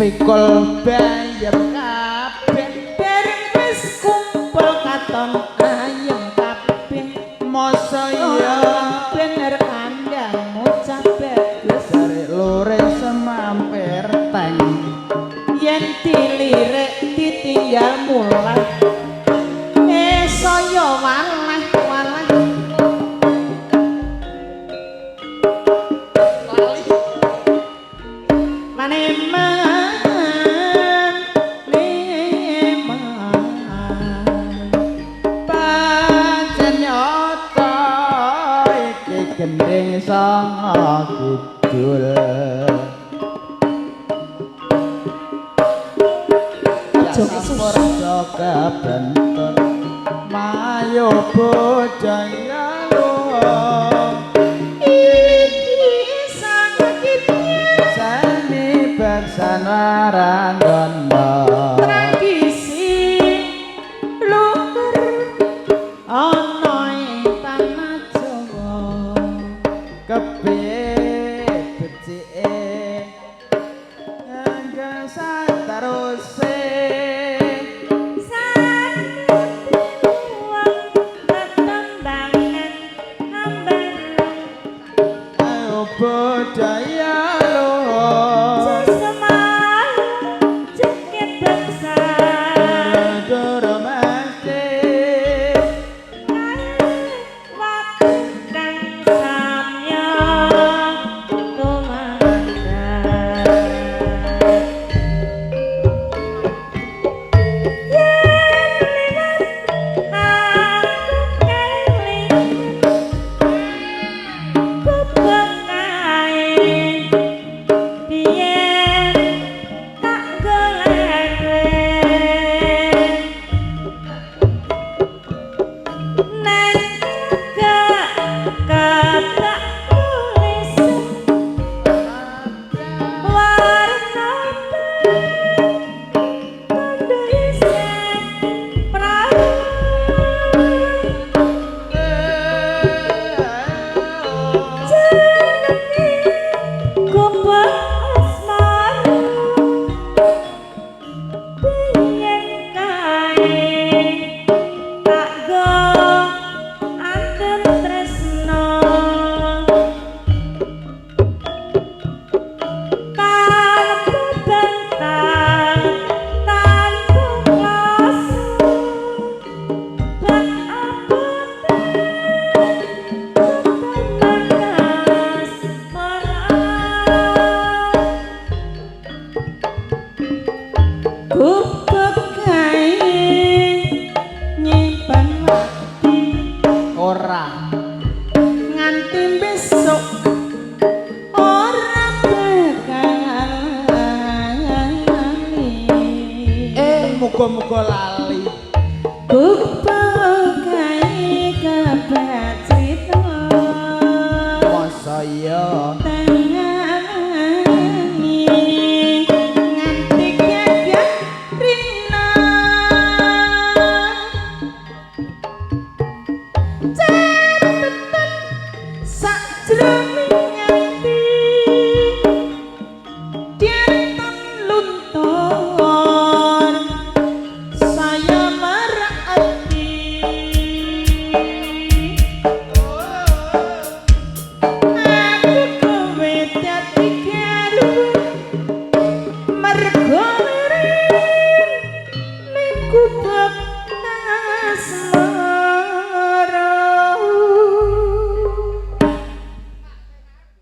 Pikul bayem kabeh Bareng wis kumpul katon ayem kabeh. Masa iya bener kandangmu cah bagus. Jare lore semampir teng. Yen dilirik ditinggal mulih. Saya waleh waleh. Maneman neman Pancen nyata iki gendhing sanga kidul. Aja Sampurna kebentur mayo budaya luhur. Iki sang kidul seni beksan waranggana tradisi luhur ana ing tanah Jawa. Kepiye becike angga sateruse ayo budaya luhur. Doro mesti Gubuk kae nyimpen wadi ora nganti besok ora bakal lali. Muga-muga lali. Gubuk